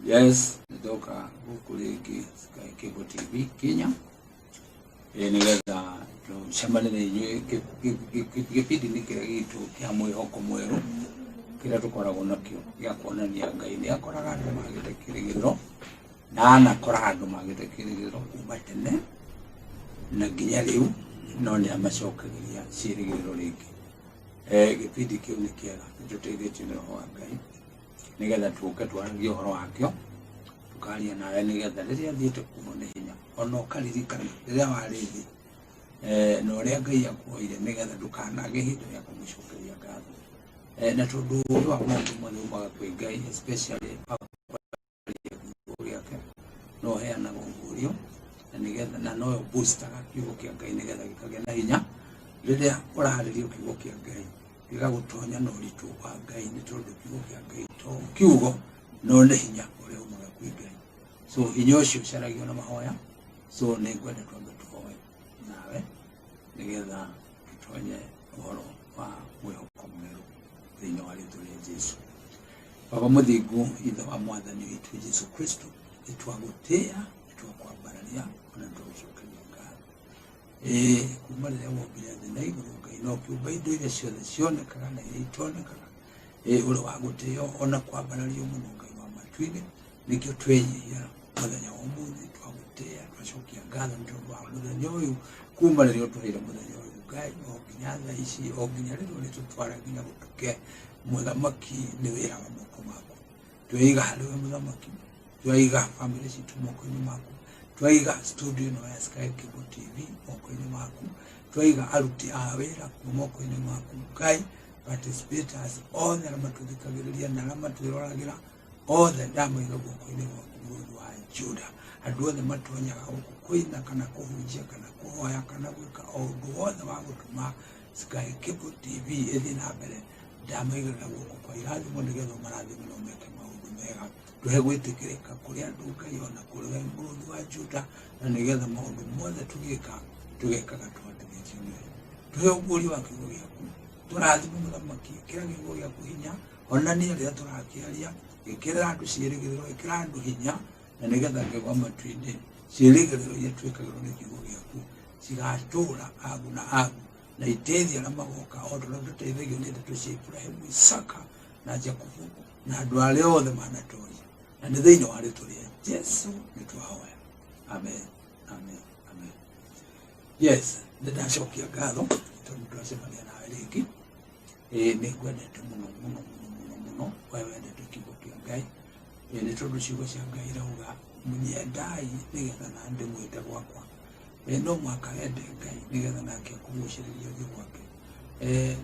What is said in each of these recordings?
Yes, nĩndoka gũkũ rĩngĩ Sky Cable TV Kenya, nĩgetha tũcemanie na inyuĩ gĩbindi-inĩ kĩrĩa gitũ kĩa mwĩhoko mwerũ kĩrĩa tũkoragwo nakĩo gĩa kuonania Ngai nĩ akoraga andũ magĩte kĩrĩgĩrĩro na anakora andũ magĩte kĩrĩgĩrĩro kuma tene na nginya rĩu, no nĩ amacokagĩria ciĩrĩgĩrĩro rĩngĩ. Gĩbindi kĩu nĩ kĩega, nĩ tũteithĩtio nĩ Roho wa Ngai nĩgetha tũke twaragie ũhoro wakĩo, tũkaria nawe nĩgetha rĩrĩa thiĩte kumwo nĩ hinya ona ũkaririkana rĩrĩa warĩ thĩ, na ũrĩa Ngai akuoire nĩgetha ndũkanage ihinda rĩa kũmũcokeria ngatho. Na tondũ ũgĩ wa maũndũ mothe umaga kwĩ Ngai, especially kiugo gĩake, no ũheanaga ũguũrio na nĩgetha na noyo boostaga kiugo kĩa Ngai nĩgetha gĩkagĩa na hinya. Rĩrĩa ũrarĩrio kiugo kĩa Ngai gĩgagũtonya na ũritũ wa Ngai, nĩ tondũ kiugo kĩa Ngai to kiugo no nĩ hinya ũrĩa umaga kwĩ Ngai. So hinya ũcio ũcaragio na mahoya. So nĩ ngwenda twambe tũhoe nawe nĩgetha tũtonye ũhoro wa mwĩhoko mwerũ thĩinĩ wa rĩtwa rĩa Jesu. Baba mũthingu, ithe wa mwathani witũ Jesu Kristo, nĩtwagũtĩĩa, nĩtwakwambararia ona nĩtwagũcokeria ngatho. Ĩĩ, kuma rĩrĩa wombire thĩ na igũrũ, Ngai, na ũkĩũmba indo iria ciothe cionekaga na iria itonekaga, ĩĩ, ũrĩ wa gũtĩĩo ona kwambarario mũno, Ngai wa matu-inĩ. Nĩkĩo twenyihia mũthenya wa ũmũthĩ, twagũtĩĩa, twacokia ngatho nĩ tondũ wa mũthenya ũyũ, kuma rĩrĩa ũtũheire mũthenya ũyũ, Ngai, o nginya thaa ici, o nginya rĩrĩa ũrĩtũtwara nginya gũtuke. Mũthamaki, nĩ wĩra wa moko maku. Tweiga harĩ we mũthamaki, twaiga bamĩrĩ citũ moko-inĩ maku, twaiga studio ĩno ya Sky Cable TV moko-inĩ maku, twaiga aruti a wĩra kuo moko-inĩ maku, Ngai, participators othe arĩa matũthikagĩrĩria na arĩa matwĩroragĩra othe ndamaiga guoko-inĩ gwaku, mũrũthi wa Juda. Andũ othe matonyaga gũkũ kũina kana kũhunjia kana kũhoya kana gwĩka o ũndũ wothe wa gũtũma Sky Cable TV ĩthiĩ na mbere, ndamaigĩrĩra guoko kwa irathimo nĩgetha ũmarathime na ũmeke maũndũ mega. Tũhe gwĩtĩkĩrĩka kũrĩ andũ, Ngai, ona kũrĩ we mũrũthi wa Juda, na nĩgetha maũndũ mothe tũgĩka tũgekaga tũhotithĩtio nĩwe. Tũhe ũguũrio wa kiugo gĩaku, tũrathime mũthamaki, ĩkĩra kiugo gĩaku hinya, onania rĩrĩa tũrakĩaria, ĩkĩrĩra andũ ciĩrĩgĩrĩro, ĩkĩra andũ hinya, na nĩgetha Ngai wa matu-inĩ, ciĩrĩgĩrĩro iria twĩkagĩrwo nĩ kiugo gĩaku cigatũra agu na agu na iteithie arĩa magoka, o ta ũrĩa tũteithagio nĩ ndeto cia Iburahĩmu, Isaka na Jakubu na andũ arĩa othe manatoria. Na nĩ thĩinĩ wa rĩtwa rĩa Jesu nĩ twahoya, amen, amen, amen. Yes, nĩ ndacokia ngatho tondũ twacemania nawe rĩngĩ. Ĩĩ, nĩ ngwendete mũno mũno mũno mũno mũno, we wendete kiugo kĩa Ngai. Ĩĩ, nĩ tondũ ciugo cia Ngai irauga, "Mũnyendai nĩgetha na ndĩmwĩte gwakwa." Ĩĩ, no mũhaka wende Ngai nĩgetha nake akũgucĩrĩrie ũthiĩ gwake.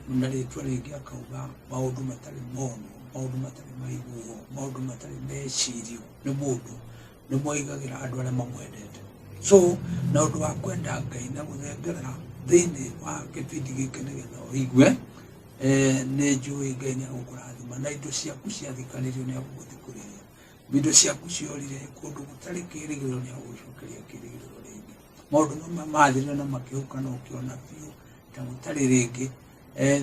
Na rĩtwa rĩngĩ akauga maũndũ matarĩ monwo, maũndũ matarĩ maiguo, maũndũ matarĩ mecirio nĩ mũndũ nĩmo aigagĩra andũ arĩa mamwendete. So na ũndũ wa kwenda Ngai na gũthengerera thĩinĩ wa gĩbindi gĩkĩ nĩgetha ũigue, nĩ njũĩ Ngai nĩ agũkũrathima na indo ciaku ciathikanĩrio nĩ agũgũthikũrĩria, indo ciaku ciorire kũndũ gũtarĩ kĩrĩgĩrĩro nĩ agũgũcokeria kĩrĩgĩrĩro rĩngĩ, maũndũ mamwe mathirire na makĩhuka na ũkĩona biũ ta gũtarĩ rĩngĩ,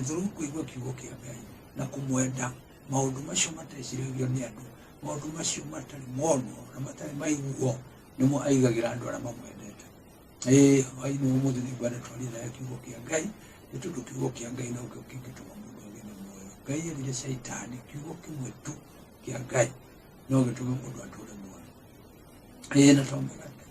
through kũigua kiugo kĩa Ngai na kũmwenda, maũndũ macio mateciragio nĩ andũ, maũndũ macio matarĩ monwo na matarĩ maiguo nĩmo aigagĩra andũ arĩa mamwendete. Ĩĩ, hwainĩ ũmũthĩ nĩ ngwenda twarie nawe kiugo kĩa Ngai, nĩ tondũ kiugo kĩa Ngai nokĩo kĩngĩtũma mũndũ agĩe na muoyo. Ngai erire Caitani kiugo kĩmwe tu kĩa Ngai no gĩtũme mũndũ atũre muoyo. Ĩĩ, na to mĩgate,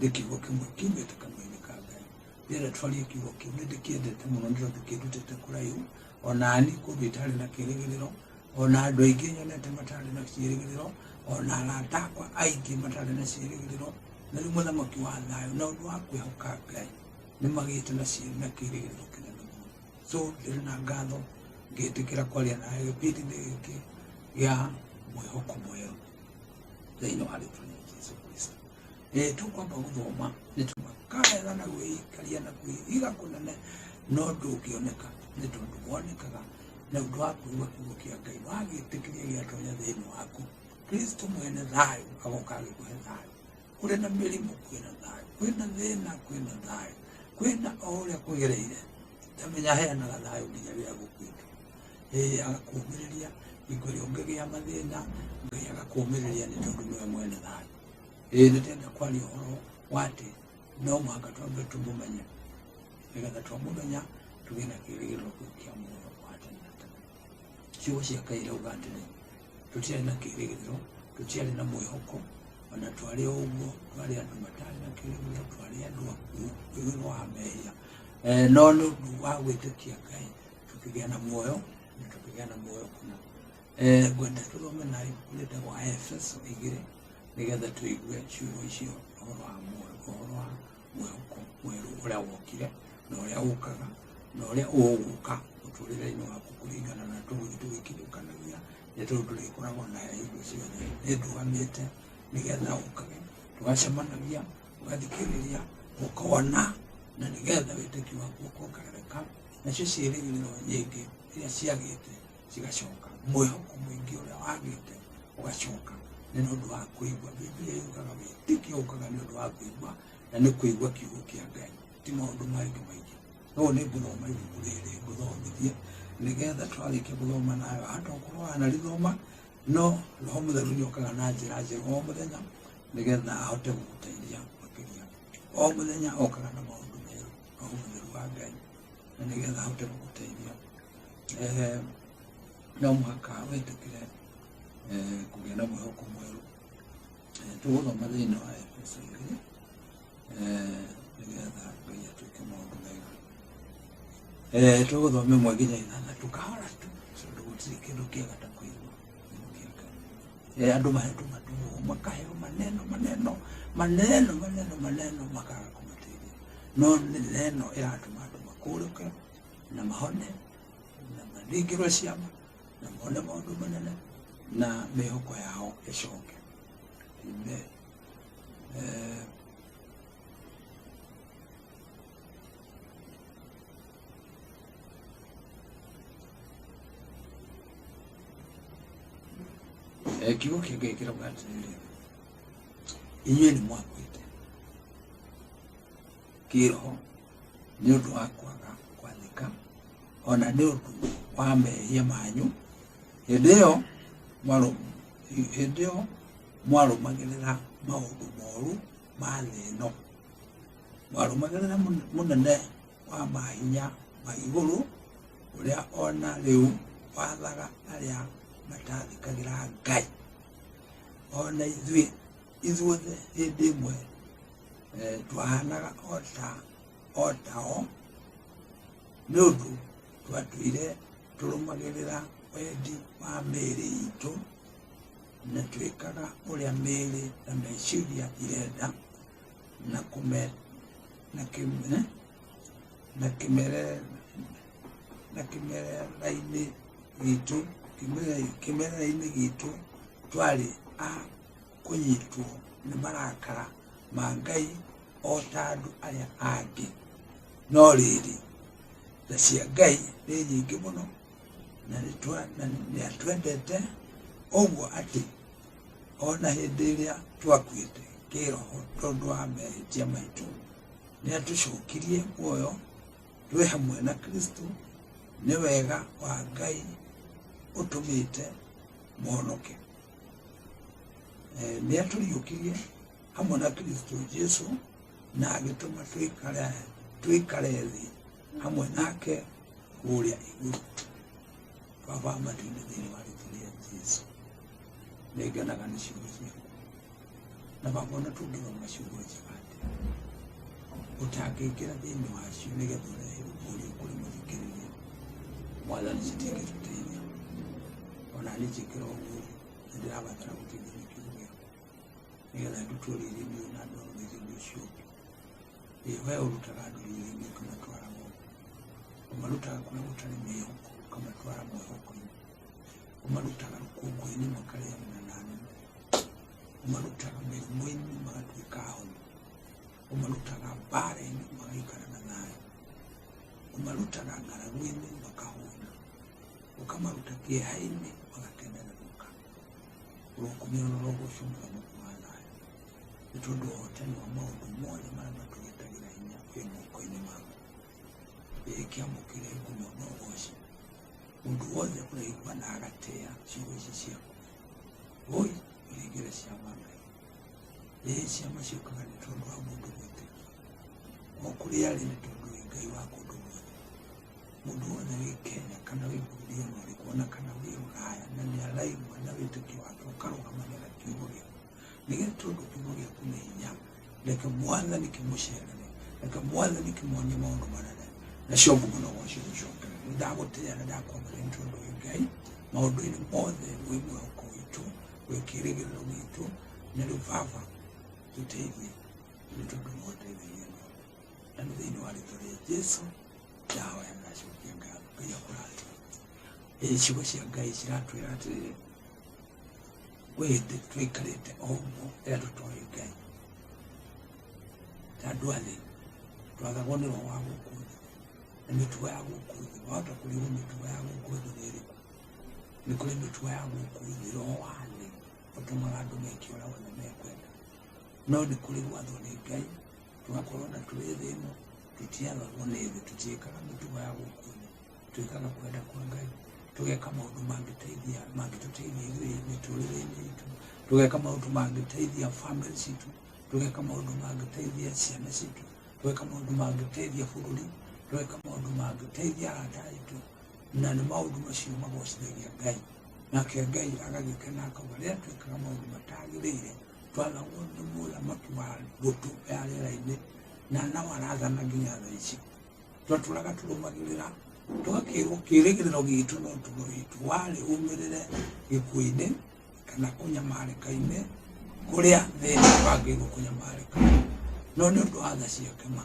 nĩ kiugo kĩmwe kiumĩte kanua-inĩ ka Ngai. Ndĩrenda twarie kiugo kĩu, nĩ ndĩkĩendete mũno nĩ tondũ kĩndutĩte kũraihu, ona ni kũndũ itarĩ na kĩrĩgĩrĩro, ona andũ aingĩ nyonete matarĩ na ciĩrĩgĩrĩro, ona arata akwa aingĩ matarĩ na ciĩrĩgĩrĩro, na rĩu mũthamaki wa thayũ na ũndũ wa kwĩhoka Ngai nĩ magĩte na na kĩrĩgĩrĩro kĩnene mũno. So ndĩrĩ na ngatho ngĩtĩkĩra kwaria nawe gĩbindi-inĩ gĩkĩ gĩa mwĩhoko mwerũ thĩinĩ wa rĩtwa rĩa Jesu Kristo. Ĩĩ, tũkwamba gũthoma nĩ tũmakaetha na gwĩikaria na kwĩhiga kũnene, no ndũngĩoneka, nĩ tondũ wonekaga na ũndũ wa kũigua kiugo kĩa Ngai. Wagĩtĩkĩria gĩatonya thĩinĩ waku, Kristo mwene thayũ agoka agĩkũhe thayũ. Kũrĩ na mĩrimũ kwĩna thayũ, kwĩna thĩna kwĩna thayũ, kwĩna o ũrĩa kwĩgereire, tamenya aheanaga thayũ nginya rĩrĩa gũkuĩte. Agakũũmĩrĩria hingo ĩrĩa ũngĩgĩa mathĩna, Ngai agakũũmĩrĩria nĩ tondũ nĩwe mwene thayũ. Nĩ ndĩrenda kwaria ũhoro wa atĩ no mũhaka twambe tũmũmenye, nĩgetha twamũmenya tũgĩe na kĩĩrĩgĩrĩro kĩu kĩa muoyo wa tene na tene. Ciugo cia Ngai irauga atĩrĩ, tũtiarĩ na kĩĩrĩgĩrĩro, tũtiarĩ na mwĩhoko, ona twarĩ o ũguo, twarĩ andũ matarĩ na kĩĩrĩgĩrĩro, twarĩ andũ akuũ igũrũ wa mehia. No nĩ ũndũ wa gwĩtĩkia Ngai tũkĩgĩa na muoyo, na tũkĩgĩa na muoyo kũna. Ngwenda tũthome na ibuku rĩtagwo Aefeso 2 nĩgetha tũigue ciugo icio ũhoro wa muoyo, ũhoro wa mwĩhoko mwerũ ũrĩa wokire na ũrĩa ũkaga na ũrĩa ũgũka mũtũrĩre-inĩ waku kũringana na tũgũthiĩ tũgĩkinyũkanagia, nĩ tondũ tũrĩkoragwo na hingo ciothe. Nĩ ndũgamĩte nĩgetha ũkage, tũgacemanagia, ũgathikĩrĩria, ũkona, na nĩgetha wĩtĩkio waku ũkongerereka, nacio ciĩrĩgĩrĩro nyingĩ iria ciagĩte cigacoka, mwĩhoko mũingĩ ũrĩa wagĩte ũgacoka nĩ ũndũ wa kũigua. Biblia yugaga wĩtĩkio ũkaga nĩ ũndũ wa kũigua, na nĩ kũigua kiugo kĩa Ngai, ti maũndũ mangĩ maingĩ. No nĩ ngũthoma ibuku rĩrĩ ngũthomithie nĩgetha twarĩkia gũthoma nayo, hata ũkorwo wanarĩthoma, no Roho Mũtheru nĩ okaga na njĩra njerũ o mũthenya nĩgetha ahote gũgũteithia makĩria. O mũthenya okaga na maũndũ merũ, Roho Mũtheru wa Ngai, na nĩgetha ahote gũgũteithia. No mũhaka wĩtĩkĩre kũgĩa na mwĩhoko mwerũ. Tũgũthoma thĩinĩ wa Efeso 2 nĩgetha Ngai atwĩke maũndũ mega. Tũgũthoma 1 nginya 6 kahora tu, tondũ gũtirĩ kĩndũ kĩega ta kũigua kiugo kĩa Ngai. Andũ mahetwo matũ makaheo maneno maneno maneno maneno maneno makaga kũmateithia, no nĩ neno ĩratũma andũ makũrũke na mahone na maringĩrwo ciama na mone maũndũ manene na mĩhoko yao ĩcoke. Amen. Kiugo kĩa Ngai kĩrauga atĩrĩrĩ, inyuĩ nĩ mwakuĩte kĩroho nĩ ũndũ wa kwaga kwathĩka, ona nĩ ũndũ wa mehia manyu. Hĩndĩ ĩyo mwarũmagĩrĩra maũndũ moru ma thĩ ĩno, mwarũmagĩrĩra mũnene wa mahinya ma igũrũ, ũrĩa ona rĩu wathaga arĩa matathĩkagĩra Ngai. Ona ithuĩ ithuothe hĩndĩ ĩmwe twahanaga o tao, nĩ ũndũ twatũire tũrũmagĩrĩra wendi wa mĩĩrĩ itũ, na twĩkaga ũrĩa mĩĩrĩ na meciria irenda, na kĩmerera-inĩ gitũ twarĩ a kũnyitwo nĩ marakara ma Ngai o ta andũ arĩa angĩ. No rĩrĩ, tha cia Ngai nĩ nyingĩ mũno, na nĩatwendete ũguo atĩ ona hĩndĩ ĩrĩa twakuĩte kĩroho tondũ wa mehĩtia maitũ, nĩatũcokirie muoyo twĩ hamwe na Kristo. Nĩ wega wa Ngai ũtũmĩte mũhonoke. Nĩatũriũkirie hamwe na Kristo Jesu na agĩtũma tũikare thĩ hamwe nake kũrĩa igũrũ. Baba wa matu-inĩ, thĩinĩ wa rĩĩtwa rĩa Jesu, nĩngenaga nĩ ciugo ciaku. Na baba, ona tũngĩthoma ciugo njega atĩa, ũtangĩingĩra thĩinĩ wacio nĩgetha ũrehe ũguũrio kũrĩ mũthikĩrĩria, Mwathani, citingĩtũteithia. Ona niĩ njĩkĩra ũguũrio, nĩ ndĩrabatara gũteithio nĩ kiugo gĩaku nĩgetha ndutwo riri-inĩ ũyũ na ndwarwo riri-inĩ ũcio ũngĩ. We ũrutaga andũ riri-inĩ ũkamatwara gũkũ, ũmarutaga kũrĩa gũtarĩ mĩhoko ũkamatwara mwĩhoko-inĩ, ũmarutaga rũkũngũ-inĩ makarĩanĩra na anene, ũmarutaga mĩrimũ-inĩ magatuĩka ahonu, ũmarutaga mbara-inĩ magaikara na thayũ, ũmarutaga ng'aragu-inĩ makahũna, ũkamaruta kĩeha-inĩ magakenerũka. Ũrokumio na ũrogocwo mũthamaki wa thayũ, nĩ tondũ ũhotani wa maũndũ mothe marĩa matũgĩtagĩra hinya wĩ moko-inĩ maku. Kĩamũkĩre ngumo na ũgoci Mũndũ wothe ũraigua na agatĩa ciugo ici ciaku, oi ũringĩre ciama Ngai. Ĩĩ ciama ciũkaga nĩ tondũ wa mũndũ gwĩtĩkia. O kũrĩa arĩ nĩ tondũ wĩ Ngai wa kũndũ guothe. Mũndũ wothe wĩ Kenya kana wĩ bũrũri ona ũrĩkũ ona kana wĩ Rũraya na nĩ araigua na wĩtĩkio wake ũkarũgamania na kiugo gĩaku. Nĩgetha tondũ kiugo gĩaku nĩ hinya, reke Mwathani kĩmũcerere, reke Mwathani kĩmuonie maũndũ manene, nacio ngumo na ũgoci ũgũcokerere. Nĩ ndagũtĩĩa na ndakwamũra nĩ tondũ wĩ Ngai maũndũ-inĩ mothe, wĩ mwĩhoko witũ, wĩ kĩĩrĩgĩrĩro gitũ, na rĩu Baba tũteithie nĩ tondũ nĩwe ũteithagia andũ aku. Na nĩ thĩinĩ wa rĩtwa rĩa Jesu ndahoya na ndacokia ngatho. Ngai akũrathime. Ĩĩ ciugo cia Ngai ciratwĩra atĩrĩrĩ, kwĩ hĩndĩ twaikarĩte o ũguo rĩrĩa tũtoĩ Ngai, ta andũ a thĩ, twathagwo nĩ roho wa gũkũ thĩ na mĩtugo ya gũkũ thĩ. Wahota kũrigwo mĩtugo ya gũkũ thĩ nĩ ĩrĩkũ? Nĩ kũrĩ mĩtugo ya gũkũ thĩ, roho wa thĩ ũtũmaga andũ meke ũrĩa wothe mekwenda. No nĩ kũrĩ gwathwo nĩ Ngai, tũgakorwo na tũrĩ thĩ ĩno, tũtiathagwo nĩ thĩ, tũtiĩkaga mĩtugo ya gũkũ thĩ, twĩkaga kwenda kwa Ngai, tũgeka maũndũ mangĩteithia, mangĩtũteithia ithuĩ mĩtũrĩre-inĩ itũ, tũgeka maũndũ mangĩteithia famĩlĩ citũ, tũgeka maũndũ mangĩteithia ciana citũ, tũgeka maũndũ mangĩteithia bũrũri, tũgeka maũndũ mangĩteithia arata aitũ, na nĩ maũndũ macio magocithagia Ngai. Nake Ngai agagĩkena akauga rĩrĩa twĩkaga maũndũ matagĩrĩire, twathagwo nĩ mũthamaki wa mbũtũ ya rĩera-inĩ, na nao arathana nginya thaa ici. Twatũraga tũrũmagĩrĩra, tũgakĩrwo kĩĩrĩgĩrĩro gitũ na ũtũũro witũ warĩ umĩrĩre gĩkuũ-inĩ kana kũnyamarĩka-inĩ kũrĩa thĩna wagĩrĩirwo kũnyamarĩka. No nĩ ũndũ wa tha ciake ma,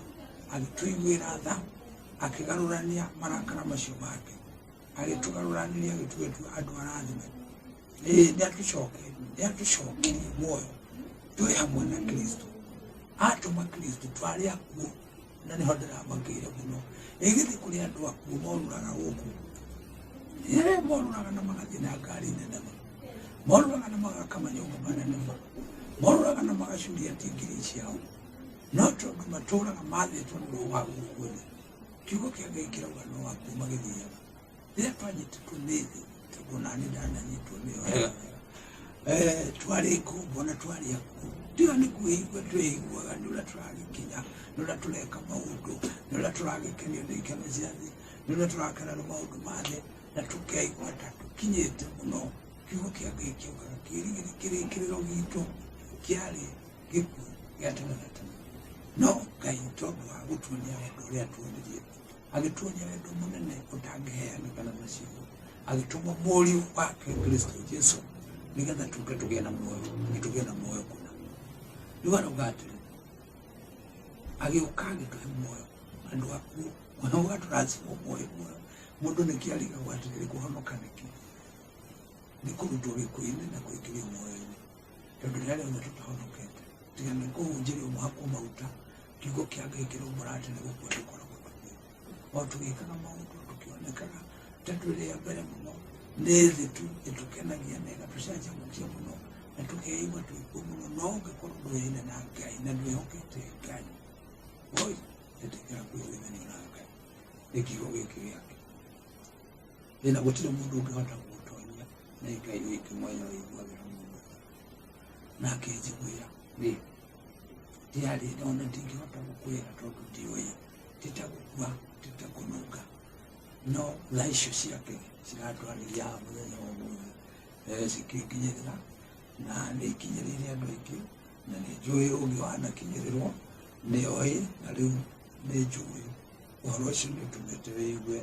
agĩtũiguĩra tha, akĩgarũrania marakara macio make, agĩtũgarũranĩria agĩtũtua andũ arathime. Ĩĩ nĩ atũcokirie muoyo twĩ hamwe na Kristo. Atũma Kristo twarĩ akuũ, na nĩho ndĩramakĩire mũno. Ĩ githĩ kũrĩ andũ akuũ morũraga gũkũ? Ĩ morũraga na magathiĩ na ngari nene ma, morũraga na magaka manyũmba manene ma, morũraga na magacuria tingiri ciao, no tondũ matũraga mathĩtwo nĩ roho wa gũkũ thĩ, kiugo kĩa Ngai kĩrauga no akuũ magĩthiaga. Rĩrĩa twanyitĩtwo nĩ thĩ, tondũ nani ndananyitwo nĩyo wega wega, twarĩ ngombo na twarĩ akuũ, tiga nĩ kwĩigua twĩiguaga nĩ ũrĩa tũragĩkinya, nĩ ũrĩa tũreka maũndũ, nĩ ũrĩa tũragĩkenio nĩ ikeno cia thĩ, nĩ ũrĩa tũrakena nĩ maũndũ ma thĩ, na tũkeigua ta tũkinyĩte mũno. Kiugo kĩa Ngai kĩaugaga kĩrĩkĩrĩro gitũ kĩarĩ gĩkuũ gĩa tene na tene. No Ngai tondũ wa gũtuonia wendo ũrĩa atuonirie, agĩtuonia wendo mũnene ũtangĩheanĩka na ciugo, agĩtũma mũriũ wake Kristo Jesu nĩgetha tũke tũgĩe na muoyo, na tũgĩe na muoyo kũna. Rĩu arauga atĩrĩ, agĩũka agĩtũhe muoyo andũ akuũ, ũgatũrathimwo muoyo muoyo. Mũndũ nĩkĩ arigagwo atĩrĩrĩ, kũhonoka nĩkĩ? Nĩ kũrutwo gĩkuũ-inĩ na kũingĩrio muoyo-inĩ. Tondũ rĩrĩa rĩothe tũtahonokete, tiga nĩ kũhunjĩrio mũhakwo maguta, kiugo kĩa Ngai kĩraumbũra atĩ nĩ gũkua tũkoragwo tũkuĩte. O tũgĩkaga maũndũ tũkĩonekaga ta twĩrĩ a mbere mũno, nĩ thĩ tu ĩtũkenagia na ĩgatũcanjamũkia mũno na tũkeigua twĩkuo mũno, no ũngĩkorwo ndũyaine na Ngai na ndwĩhokete Ngai, oi ĩtĩkĩra kũiguithanio na Ngai nĩ kiugo gĩkĩ gĩake. Ĩna gũtirĩ mũndũ ũngĩhota gũgũtonyia, nĩ Ngai wiki mwene ũiguagĩra mũndũ tha. Na akĩnjiguĩra niĩ ndiarĩ ona ndingĩhota gũkwĩra tondũ ndiũĩ, ti ta gũkua, ti ta kũnunga, no tha icio ciake ciratwarĩria haha mũthenya wa ũmũthĩ, cikĩnginyĩrĩra, na nĩ ikinyĩrĩire andũ aingĩ, na nĩ njũĩ ũngĩ wanakinyĩrĩrwo nĩ oĩ, na rĩu nĩ njũĩ ũhoro ũcio nĩ ũtũmĩte wĩigue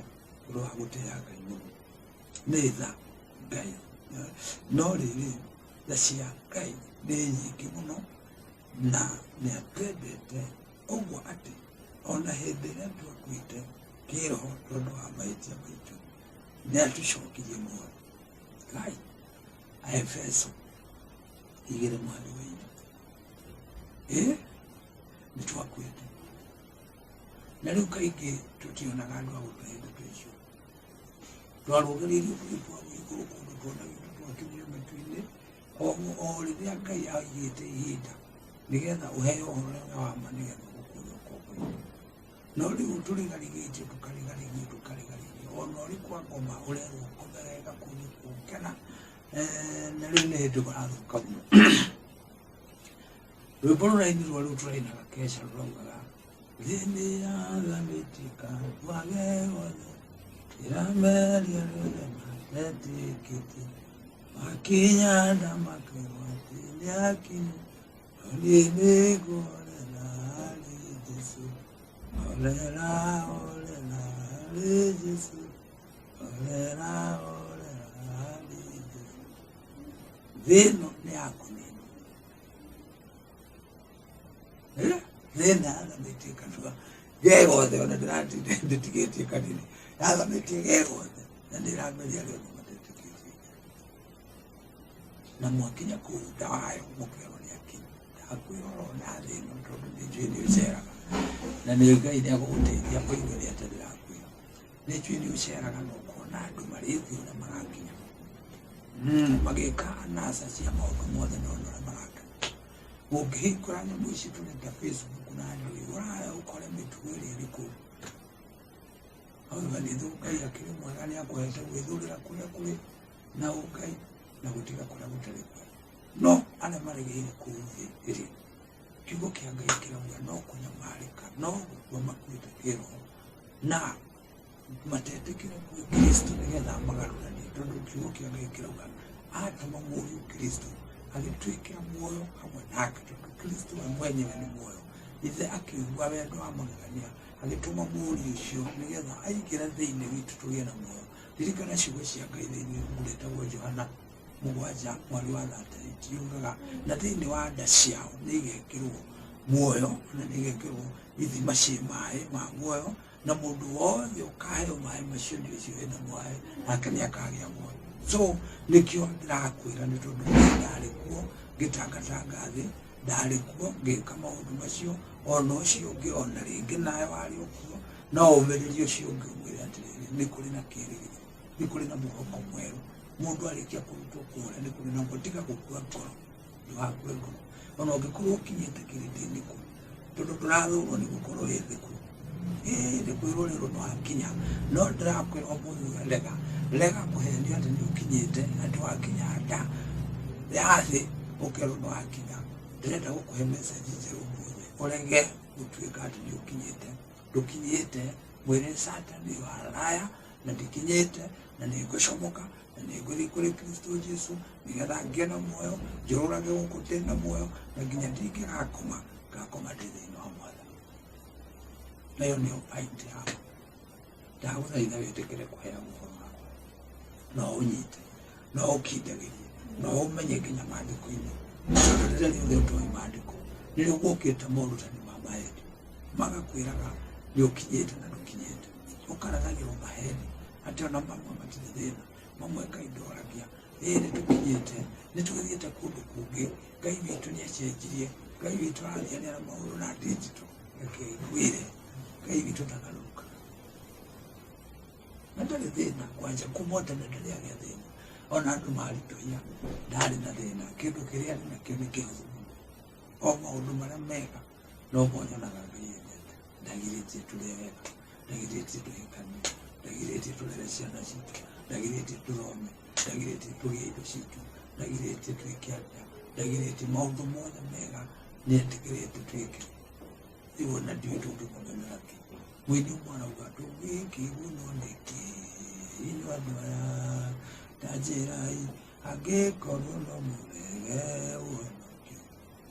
ũndũ wa gũtĩa Ngai mũno. Nĩ tha Ngai, no rĩrĩ, tha cia Ngai nĩ nyingĩ mũno, na nĩ atwendete ũguo atĩ ona hĩndĩ ĩrĩa twakuĩte kĩroho tondũ wa mahĩtia maitũ, nĩ atũcokirie muoyo. Ngai, Aefeso 2:4. Ĩ nĩ twakuĩte, na rĩu kaingĩ tũtionaga andũ a gũtũhe ndeto icio. Twarũgĩrĩirio tũgĩtwarwo igũrũ kũndũ tuonagio twakinyio matu-inĩ, o rĩrĩa Ngai aigĩte ihinda nĩgetha ũheo ũhoro ũrĩa wa ma, nĩgetha ũgũkũre ũkombo-inĩ. No rĩu tũrigarigĩtio tũkarigarigio tũkarigarigio ona ũrĩ kwa ngoma ũrerwo ũkome wega kũu nĩkuo gũkena. Na rĩu nĩ hĩndĩ kũrathũka mũno. Rwĩmbo rũrainirwo rĩu tũrainaga keca rũraugaga thĩ nĩ yathamĩtie kanua gothe ĩrameria rĩothe matetĩkĩtie makinya nda makerwo atĩ nĩ akinyu no niĩ nĩngũhorera harĩ Jesũ horera horera harĩ Jesũ horera horera harĩ Jesũ. Thĩ ĩno nĩ ya kũninwo. Thĩ ĩno yathamĩtie kanua ge gothe ona ndĩratinda ndĩtigĩtie kanini yathamĩtie ge gothe na nĩĩrameria arĩa othe matetĩkĩtie. Na mwakinya kũu nda wayo mũkerwo nĩ akinyu. Ndakwĩra ũrona thĩ ĩno tondũ nĩ njũĩ nĩ ũceraga na nĩ Ngai nĩ agũgũteithia kũigua ũrĩa ndĩrakwĩra. Nĩ njũĩ nĩ ũceraga na ũkona andũ marĩ thĩ ũrĩa marakinya magĩka anasa cia maũndũ mothe na ũrĩa maraka. Ũngĩhingũra nyamũ ici tũrĩ ta Facebook na ndũĩ ũraya ũkore mĩtugo ĩrĩa ĩrĩ kũu. However, nĩ Ngai akĩrĩ mwega nĩ akũhete gwĩthurĩra kũrĩa kũrĩ na ũngai na gũtiga kũrĩa gũtarĩ kwega. No arĩa maregeire kũu thĩ ĩrĩ kiugo kĩa Ngai kĩrauga no kũnyamarĩka no gũkua makuĩte kĩroho na matetĩkĩre kwĩ Kristo nĩgetha magarũranie tondũ kiugo kĩa Ngai kĩrauga atũma mũriũ Kristo agĩtuĩkĩra muoyo hamwe nake tondũ Kristo we mwenyewe nĩ muoyo. Ithe akĩigua wendo wa magegania agĩtũma mũriũ ũcio nĩgetha aingĩre thĩinĩ witũ tũgĩe na muoyo. Ririkana ciugo cia Ngai thĩinĩ wa ibuku rĩtagwo Johana mũgwanja mweri wa 38 yugaga na thĩinĩ wa nda ciao nĩ igekĩrwo muoyo na nĩ igekĩrwo ithima ciĩ maĩ ma muoyo na mũndũ wothe ũkaheo maĩ macio nĩ ũcio wĩna maĩ nake nĩ akagĩa muoyo. So nĩkĩo ndĩrakwĩra nĩ tondũ niĩ ndarĩ kuo ngĩtangatanga thĩ ndarĩ kuo ngĩka maũndũ macio ona ũcio ũngĩ ona rĩngĩ nawe warĩ o kuo no ũmĩrĩrie ũcio ũngĩ ũmwĩre atĩrĩrĩ nĩ kũrĩ na kĩĩrĩgĩrĩro nĩ kũrĩ na mwĩhoko mwerũ. Mũndũ arĩkia kũrutwo kũrĩa nĩ kũrĩ na tiga gũkua ngoro ndũgakue ngoro ona ũngĩkorwo ũkinyĩte kĩrĩndĩ-inĩ kũ tondũ ndũrathũrwo nĩ gũkorwo wĩ thĩ kũ nĩ kwĩrwo rĩrwo nĩ wakinya no ndĩrakwĩra ũmũthĩ rega rega kũhenio atĩ nĩ ũkinyĩte atĩ wakinya nda ya thĩ ũkerwo nĩ wakinya. Ndĩrenda gũkũhe message njerũ ũmũthĩ ũrege gũtuĩka atĩ nĩ ũkinyĩte ndũkinyĩte mwĩre Satani you are a liar na ndikinyĩte na nĩ ngũcomoka na nĩ ngũthiĩ kũrĩ Kristo Jesu nĩgetha ngĩe na muoyo njũrũrage gũkũ ndĩ na muoyo na nginya ndingĩgakoma ngakoma ndĩ thĩinĩ wa Mwathani. Nayo nĩyo point yakwa. Ndagũthaitha wĩtĩkĩre kũheagwo ũhoro wakwa no ũnyite no ũkindagĩrie no ũmenye nginya maandĩko-inĩ tondũ rĩrĩa rĩothe ũtoĩ maandĩko nĩrĩo gũkĩte morutani ma maheni magakwĩraga nĩ ũkinyĩte na ndũkinyĩte ũkarathagĩrwo maheni atĩ ona mamwe matirĩ thĩna mamwe Ngai ndoragia ĩĩ nĩ tũkinyĩte nĩ tũgĩthiĩte kũndũ kũngĩ Ngai witũ nĩ acenjirie Ngai witũ arathianĩra na maũndũ na digital. Reke ngwĩre Ngai witũ ndagarũrũkaga na ndarĩ thĩna kwanja kuma tene ndarĩ agĩa thĩna ona andũ maritũhia ndarĩ na thĩna kĩndũ kĩrĩa arĩ nakĩo nĩ kĩhũthũ mũno o maũndũ marĩa mega no mo nyonaga Ngai endete. Ndagirĩtie tũrĩe wega ndagirĩtie tũhikanie ndagirĩtie tũrere ciana citũ ndagirĩtie tũthome ndagirĩtie tũgĩe indo citũ ndagirĩtie twĩke atĩa ndagirĩtie maũndũ mothe mega nĩ etĩkĩrĩte twĩke. Rĩu ona ndiũĩ tũngĩmũmenera kĩ. Mũini ũmwe arauga tũngĩkĩgunwo nĩkĩ inyuĩ andũ aya ta njĩrai angĩkorwo no mũrege ũhonokio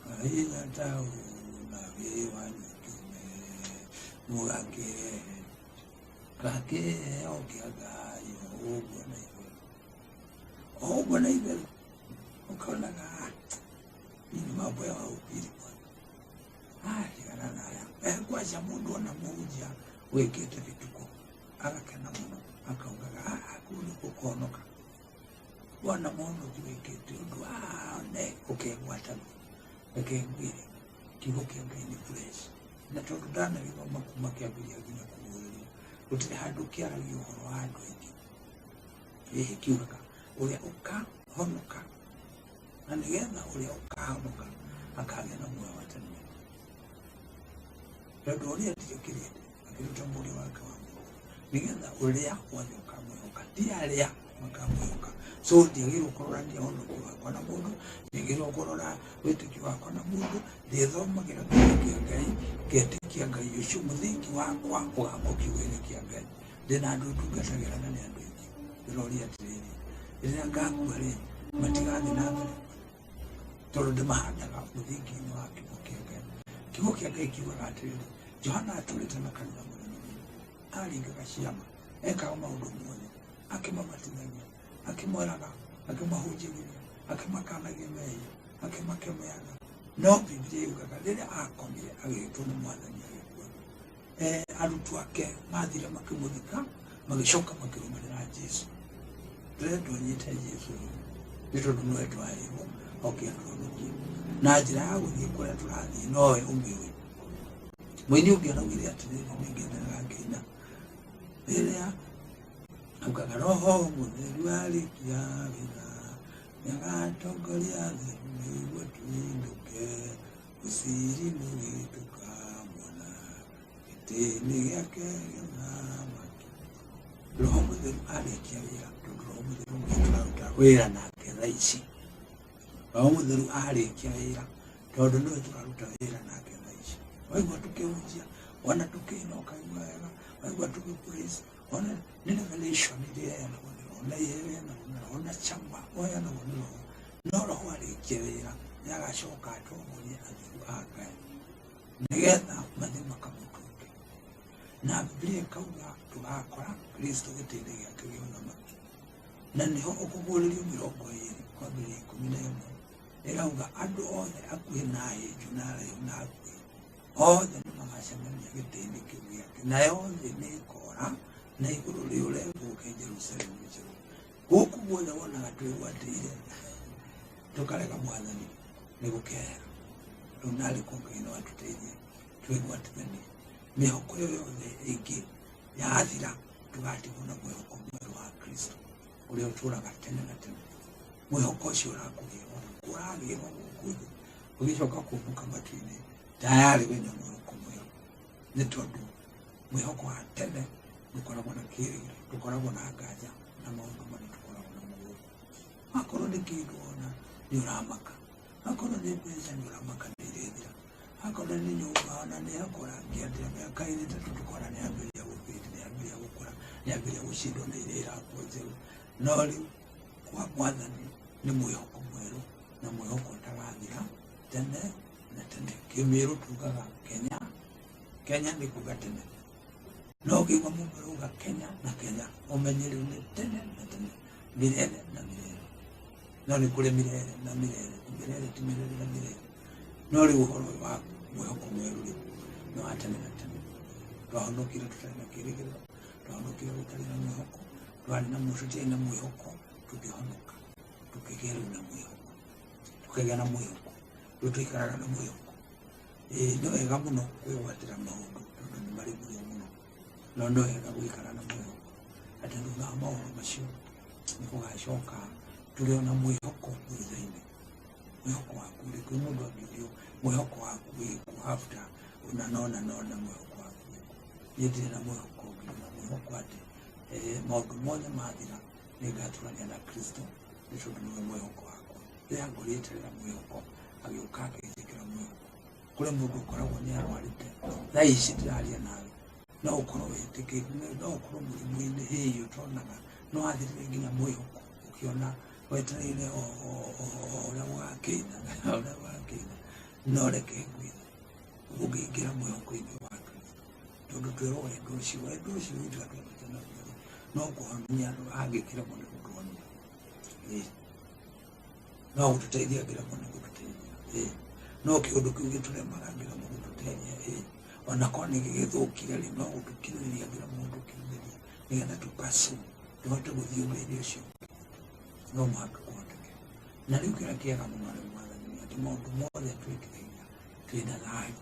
kahinya ta ũyũ na wĩ wanyu kĩũmbe mũgakĩrehe gakĩheo kĩa Ngai o ũguo na itherũ o ũguo na itherũ ũkonaga hii ni mambo ya wahubiri bwana. Tigana naya. Kwaca mũndũ ona mũhunjia wĩkĩte bituko agakena mũno akaugaga kũu nĩkuo kũhonoka. Wona mũhonoki wĩkĩte ũndũ ne ũkegwata. Reke ngwĩre kiugo kĩa Ngai nĩ fresh na tondũ ndanagĩthoma kuma kĩambĩrĩria nginya kũguũrĩrio gũtirĩ handũ kĩaragia ũhoro wa andũ aingĩ. Ĩhĩ kiugaga ũrĩa ũkahonoka na nĩgetha ũrĩa ũkahonoka akagĩa na muoyo wa tene tondũ ũrĩa endire kĩrĩndĩ Akĩruta mũriũ wake wa mũmwe nĩgetha ũrĩa wothe ũkamwĩhoka, ti arĩa makamwĩhoka. So ndiagĩrĩirwo kũrorania ũhonokio wakwa na mũndũ, ndiagĩrĩirwo kũrora wĩtĩkio wakwa na mũndũ, ndĩthomagĩra kiugo kĩa Ngai, ngetĩkia Ngai ũcio, mũthingi wakwa ũgakwo kiugo-inĩ kĩa Ngai. Ndĩna andũ ndungatagĩra na nĩ andũ aingĩ, ndĩroria atĩrĩrĩ, rĩrĩa ngakua rĩ, matigathiĩ na mbere tondũ ndĩmahandaga mũthingi-inĩ wa kiugo kĩa Ngai. Kiugo kĩa Ngai kiugaga atĩrĩrĩ, Johana atũrĩte na kanitha mũnene mũno, aringaga ciama, ekaga maũndũ mothe, akĩmabatithagia, akĩmwĩraga, akĩmahunjagĩria, akĩmakanagia mehia, akĩmakemeaga. No Bibilia yugaga rĩrĩa akomire agĩtwo nĩ Mwathani agĩkua, arutwo ake mathire makĩmũthika, magĩcoka makĩrũmĩrĩra Jesu. Ndĩrenda ũnyite Jesu rĩu, nĩ tondũ nĩwe twaheirwo oke atũhonokie. Na njĩra ya gũthiĩ kũrĩa tũrathiĩ nowe ũmĩũĩ. Mũini ũngĩ araugire atĩrĩrĩ, nĩngendaga ngĩina rĩrĩa augaga Roho Mũtheru arĩkia wĩra nĩagatongoria atheru nĩguo tũinũke ũciri mũgĩtũkamwona gĩtĩ-inĩ gĩake gĩa ũthamaki. Roho Mũtheru arĩkia wĩra, tondũ Roho Mũtheru nĩwe tũraruta wĩra nake thaa ici. Roho Mũtheru arĩkia wĩra, tondũ nĩwe tũraruta wĩra nake thaa ici. Waigua tũkĩhunjia, wona tũkĩina ũkaigua wega, waigua tũgĩ praise, wona nĩ revelation iria ĩheanagwo nĩ Roho, na iheanagwo nĩ Roho, na cama ũheanagwo nĩ Roho. No Roho arĩkia wĩra, nĩagacoka atongorie atheru a Ngai nĩgetha mathiĩ makamũtũnge. Na Bibilia ĩkauga tũgakora Kristo gĩtĩ-inĩ gĩake gĩa ũthamaki, na nĩho ũkũguũrĩrio 20 kwambĩrĩria 11 ĩrauga andũ othe akuhĩ na ahĩnju na araihu na akuhĩ othe nĩmagacemania gĩtĩ-inĩ kĩu gĩake, nayo thĩ nĩĩkora na igũrũ rĩũre gũke Jerusalemu njerũ. Gũkũ guothe wonaga twĩgwatĩire tũkarega Mwathani nĩ gũkehera. Rĩu narĩ ko Ngai no atũteithie twĩgwatithanie mĩhoko ĩyo yothe ĩngĩ yathira, tũgatigwo na mwĩhoko mwerũ wa Kristo ũrĩa ũtũraga tene na tene. Mwĩhoko ũcio ũrakũgĩrwo ũragĩrwo gũkũ thĩ, ũgĩcoka kũmbũka matu-inĩ tayarĩ wĩna mwĩhoko mwerũ, nĩ tondũ mwĩhoko wa tene ndũkoragwo na kĩĩrĩgĩrĩro, ndũkoragwo na nganja na maũndũ marĩa tũkoragwo namo gũkũ. Akorwo nĩ kĩndũ wona nĩ ũramaka, akorwo nĩ mbeca nĩ ũramaka nĩ irĩthira, akorwo nĩ nyũmba ona nĩ yakũra ngĩandĩra mĩaka ĩrĩ ĩtatũ tũkona nĩ yambĩrĩria gũbĩndi, nĩ yambĩrĩria gũkũra, nĩ yambĩrĩria gũcindwo nĩ iria irakwo njerũ. No rĩu kwa Mwathani nĩ mwĩhoko mwerũ na mwĩhoko ũtagathira tene na tene. Kĩmĩrũ tugaga Kenya, Kenya nĩ kuga tene, no ũkĩigua mũmĩrũ uga Kenya na Kenya, ũmenye rĩu nĩ tene na tene, mirere na mirere. No nĩ kũrĩ mirere na mirere, mirere ti mirere na mirere. No rĩu ũhoro ũyũ wa mwĩhoko mwerũ rĩ, nĩ wa tene na tene. Twahonokire tũtarĩ na kĩĩrĩgĩrĩro, twahonokire gũtarĩ na mwĩhoko, twarĩ na tũtiarĩ na mwĩhoko, tũkĩhonoka, tũkĩgĩa rĩu na mwĩhoko, tũkĩgĩa na mwĩhoko, rĩu tũikaraga na mwĩhoko. Ĩĩ nĩ wega mũno kwĩgwatĩra maũndũ tondũ nĩ marĩ mũrĩo mũno, no nĩ wega gũikara na mwĩhoko atĩ thutha wa maũndũ macio nĩ gũgacoka tũrĩ ona mwĩhoko thutha-inĩ. Mwĩhoko waku rĩ, kwĩ mũndũ angĩũrio mwĩhoko waku wĩkũ after ũna nona nona mwĩhoko waku wĩkũ? Niĩ ndirĩ na mwĩhoko ũngĩ, ndĩna mwĩhoko atĩ maũndũ mothe mathira nĩngatũrania na Kristo, nĩ tondũ nĩwe mwĩhoko wakwa. Rĩrĩa ngũrĩte na mwĩhoko, agĩũka akĩnjĩkĩra mwĩhoko. Kũrĩ mũndũ ũkoragwo nĩ arwarĩte, thaa ici ndĩraria nawe, no ũkorwo wĩtĩkĩtie, no ũkorwo mũrimũ-inĩ hĩĩ ũtonaga, no athirire nginya mwĩhoko, ũkĩona wetereire o ũrĩa gũgakĩina, ũrĩa gũgakĩina. No reke ngwĩre, ũngĩingĩra mwĩhoko-inĩ wa Kristo, tondũ twĩrwo wendo ũcio, wendo ũcio witũ atwendete naguo rĩ, no kũhonia angĩkĩremwo nĩ gũtũhonia. Ĩĩ. No gũtũteithia angĩremwo nĩ gũtũteithia. Ĩĩ. No kĩũndũ kĩu gĩtũremaga angĩremwo gũtũteithia. Ĩĩ. Ona korwo nĩ gĩgĩthũkire rĩ, no gũtũkirĩrĩria angĩremwo gũtũkirĩrĩria nĩgetha tũpasu tũhote gũthiĩ ũndũ-inĩ ũcio, no mũhaka kũhoteke. Na rĩu kĩrĩa kĩega mũno harĩ Mwathani nĩ atĩ maũndũ mothe twĩkithagia twĩna thayũ,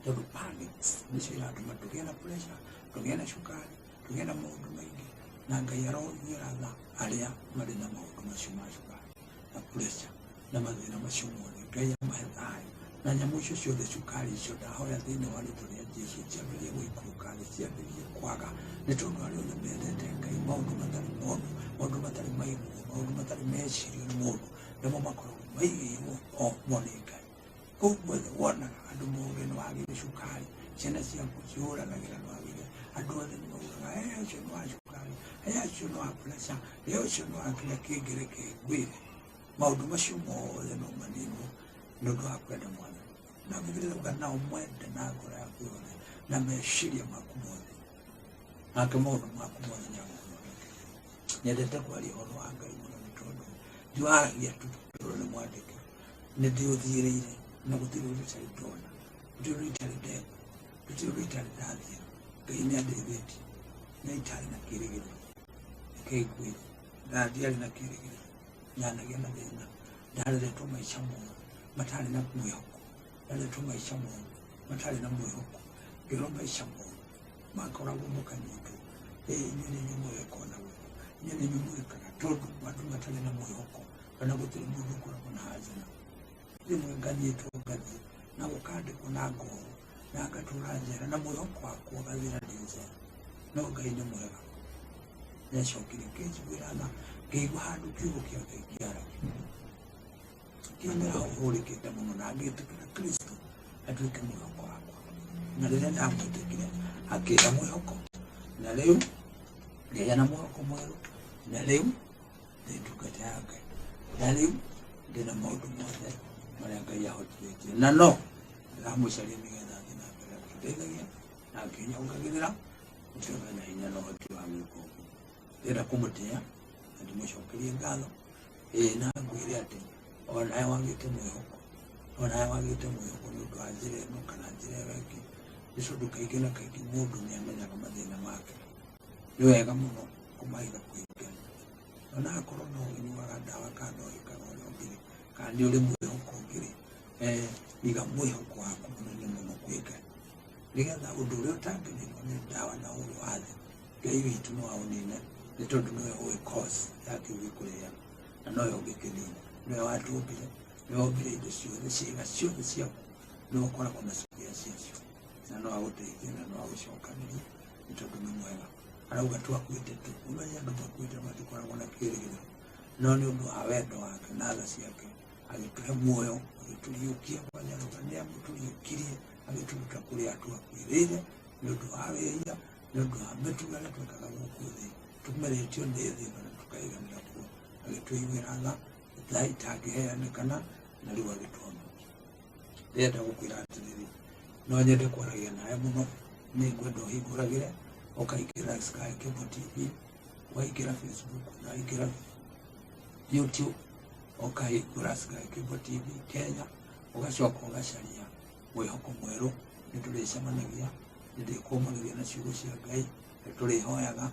tondũ panics nĩcio iratũma tũgĩe na pressure, tũgĩe na cukari, tũgĩe na maũndũ maingĩ, na Ngai aroiguĩra tha arĩa marĩ na maũndũ macio ma cukari na pressure na mathĩna macio mothe. Ngai amahe thayũ Na nyamũ icio ciothe cukari icio ndahoya thĩinĩ wa rĩtwa rĩa Jesu ciambĩrĩrie gũikũrũka thĩ, ciambĩrĩrie kwaga, nĩ tondũ arĩa othe mendete Ngai, maũndũ matarĩ monwo, maũndũ matarĩ maiguo, maũndũ matarĩ mecirio nĩ mũndũ, nĩmo makoragwo maigĩirwo o mo nĩ Ngai. Kũu guothe wonaga andũ mauge nĩ wagĩire cukari, ciana ciaku cihũranagĩra nĩ wagĩire, andũ othe nĩ maugaga ũcio nĩ wa cukari, ũcio nĩ wa pressure, ũcio nĩ wa kĩrĩa kĩngĩ, reke ngwĩre maũndũ macio mothe no maninwo nĩ ũndũ wa kwenda Mwathani. Na Bibilia ĩrauga na ũmwende na ngoro yaku yothe na meciria maku mothe, nake maũndũ maku mothe nĩ agũthondekera. Nyendete kwaria ũhoro wa Ngai mũno nĩ tondũ ndiwaragia tu tondũ nĩ mwandĩke, nĩ ndĩũthiĩrĩire na gũtirĩ ũndũ itarĩ ndona, gũtirĩ ũndũ itarĩ ndekwo, gũtirĩ ũndũ itarĩ ndathiĩra. Ngai nĩ andeithĩtie na itarĩ na kĩĩrĩgĩrĩro. Reke ngwĩre, ndiarĩ na kĩĩrĩgĩrĩro, ndanagĩa na thĩna, ndareretwo maica moru matarĩ na mwĩhoko, ndareretwo maica moru matarĩ na mwĩhoko, ngĩrwo maica moru makoragwo mũkanyitwo, inyuĩ nĩ inyuĩ mũgeka na gũkũ, inyuĩ nĩ inyuĩ mũgĩkaga, tondũ andũ matarĩ na mwĩhoko kana gũtirĩ mũndũ ũkoragwo na haja nao. Rĩmwe nganyitwo ngathiĩ na gũkandĩkwo na ngohwo na ngatũra njera na mwĩhoko wakwa ũgathira ndĩ njera, no Ngai nĩ mwega. Nĩacokire kĩnjiguĩra tha, ngĩigua handũ kiugo kĩa Ngai kĩaragio, kĩonera hũrĩkĩte mũno na ngĩtĩkĩra Kristo atuĩke mwĩhoko wakwa. Na rĩrĩa ndamwĩtĩkire akĩhe mwĩhoko, na rĩu ngĩgĩa na mwĩhoko mwerũ, na rĩu ndĩ ndungata ya Ngai, na rĩu ndĩna maũndũ mothe marĩa Ngai ahotithĩtie, na no ndĩramũcaria nĩgetha athiĩ na mbere akĩndeithagia na akĩnyongagĩrĩra, nĩ tondũ ena hinya na ũhoti wa gwĩka ũguo. Ndĩrenda kũmũtĩa na ndĩmũcokerie ngatho, na ngwĩre atĩ onawe wagĩte mwĩhoko, onawe wagĩte mwĩhoko nĩ ũndũ wa njĩra ĩno kana njĩra ĩyo ĩngĩ, nĩ tondũ kaingĩ na kaingĩ mũndũ nĩ amenyaga mathĩna make. Nĩ wega mũno kũmaiga kwĩ Ngai, ona akorwo no ũnyuaga ndawa kana no wĩkaga ũrĩa ũngĩ-rĩ, kana nĩ ũrĩ mwĩhoko ũngĩ-rĩ, iga mwĩhoko waku mũnene mũno kwĩ Ngai, nĩgetha ũndũ ũrĩa ũtangĩninwo nĩ ndawa na ũgĩ wa thĩ, Ngai witũ no aũnine, nĩ tondũ nĩwe ũĩ cause ya kĩu gĩkũrĩaga, na nowe ũngĩkĩnina. Nĩwe watũmbire, nĩwe wombire indo ciothe, ciĩga ciothe ciaku nĩwe ũkoragwo na spare ciacio, na no agũteithie na no agũcokanĩrie, nĩ tondũ nĩ mwega. Arauga twakuĩte tu, ũmenye andũ makuĩte matikoragwo na kĩĩrĩgĩrĩro, no nĩ ũndũ wa wendo wake na tha ciake agĩtũhe muoyo, agĩtũriũkia, kwanja arauga nĩ amũtũriũkirie, agĩtũruta kũrĩa twakuĩrĩire nĩ ũndũ wa wĩhia, nĩ ũndũ wa mĩtugo ĩrĩa twekaga gũkũ thĩ, tũmeretio nĩ thĩ ĩno na tũkaiganĩra kuo, agĩtũiguĩra tha tha itangĩheanĩkana, na rĩu agĩtũhonokia. Ndĩrenda gũkwĩra atĩrĩrĩ, no nyende kwaragia nawe mũno, nĩ ngwenda ũhingũragĩre, ũkaingĩra Sky Cable TV, waingĩra Facebook na waingĩra YouTube, ũkahingũra Sky Cable TV Kenya, ũgacoka ũgacaria mwĩhoko mwerũ. Nĩ tũrĩcemanagia, nĩ ndĩkũmagĩria na ciugo cia Ngai, nĩ tũrĩhoyaga,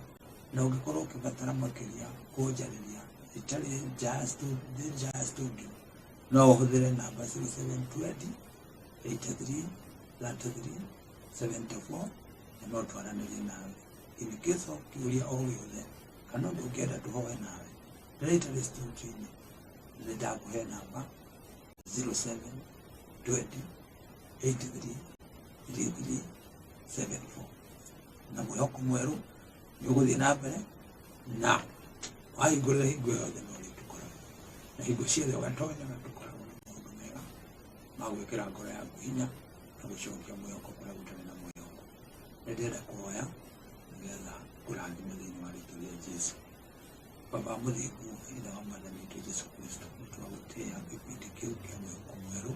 na ũngĩkorwo ũkĩbatara makĩria kũnjarĩria itarĩ nja ya studio, no ũhũthĩre namba 0720 83 33 74, na no twaranĩrie nawe in case of kĩũria o gĩothe kana ũndũ ũngĩenda tũhoe nawe. Rĩrĩa itarĩ studio-inĩ, nĩ ndakũhe namba 0720 83 33 74, na mwĩhoko mwerũ nĩ ũgũthiĩ na mbere, na wahingũrĩra hingo yothe no rĩtũkoragwo na hingo ciothe ũgatonyaga, tũkoragwo na maũndũ mega ma gwĩkĩra ngoro yaku hinya na gũcokia mwĩhoko kũrĩa gũtarĩ na mwĩhoko. Nĩ ndĩrenda kũhoya nĩgetha ngũrathime thĩinĩ wa rĩtwa rĩa Jesu. Baba mũthingu, ithe wa Mwathani witũ Jesu Kristo, nĩ twagũtĩĩa gĩbindi kĩu kĩa mwĩhoko mwerũ,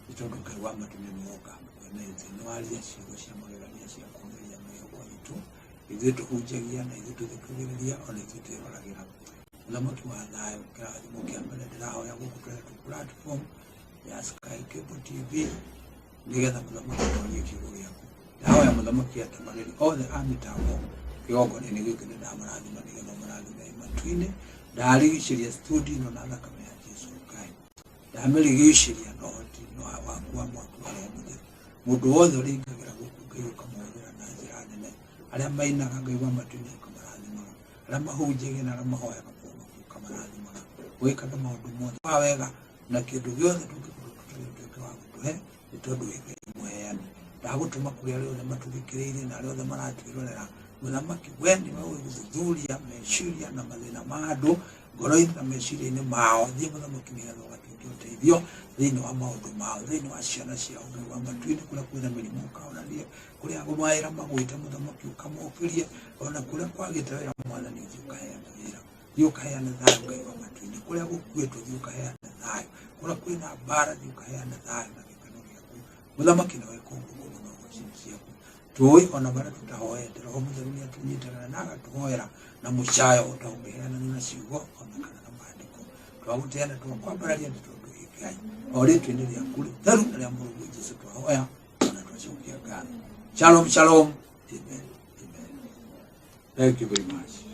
nĩ tondũ Ngai wa matu nĩ woka hakuhĩ na ithuĩ, nĩ waria ciugo cia magegania cia kũũmĩrĩria mwĩhoko witũ. Ithuĩ tũhunjagia na ithuĩ tũthikagĩrĩria, ona ithuĩ twĩroragĩra. Mũthamaki wa thayũ, kĩrathimo kĩa mbere ndĩrahoya gũkũ tweretwo platform ya Sky Cable TV, nĩgetha mũthamaki atonye kiugo gĩaku. Ndahoya mũthamaki atabarĩri othe a mĩtambo kĩgongona-inĩ gĩkĩ, nĩ ndamarathima nĩgetha ũmarathime matu-inĩ. Ndarigicĩria studio ĩno na thakame ya Jesu Ngai, ndamĩrigicĩria na ũhoti waku wa mwaki wa Roho Mũtheru. Mũndũ wothe ũrĩingagĩra gũkũ, Ngai ũkamũhũthĩra na njĩra nene. Arĩa mainaga, Ngai wa matu-inĩ ũkamarathimaga, arĩa mahunjagia na arĩa mahoyaga, mũthamaki ũkamarathimaga, wĩkage maũndũ mothe wa wega, na kĩndũ gĩothe tũngĩkorwo tũtarĩ ũtuĩke wa gũtũhe. ũgatũhe nĩ tondũ wĩ Ngai mũheani. Ndagũtũma kũrĩ arĩa othe matũthikĩrĩirie na arĩa othe maratwĩrorera. Mũthamaki, we nĩwe ũĩ gũthuthuria meciria na mathĩna ma andũ ngoro-inĩ na meciria-inĩ mao. Thiĩ mũthamaki nĩgetha ũgatuĩke ũteithio thĩinĩ wa maũndũ mao, thĩinĩ wa ciana ciao, Ngai wa matu-inĩ, kũrĩa kwĩna mĩrimũ ũkahonanie, kũrĩa mawĩra magwĩte mũthamaki ũkamokĩrie, ona kũrĩa kwagĩte wĩra mwathani ũthiĩ ũkaheane wĩra. Thiĩ ũkaheane thayũ Ngai wa matu-inĩ, kũrĩa gũkuĩtwo thiĩ ũkaheane thayũ, kũrĩa kwĩna mbara thiĩ ũkaheane thayũ na gĩkeno gĩaku. Mũthamaki nawe kũngũ mũno ciana ciaku tũĩ ona marĩa tũtahoete Roho Mũtheru nĩ atũnyitagĩra na agatũhoera na mũcayo ũtangĩheanania na ciugo ona kana na maandĩko. Twagũtĩa na twakwambararia nĩ tondũ wĩ Ngai. O rĩtwa-inĩ rĩaku rĩtheru na rĩa Mũrũguo Jesũ twahoya ona twacokia ngatho. Shalom, shalom. Amen. Amen. Thank you very much.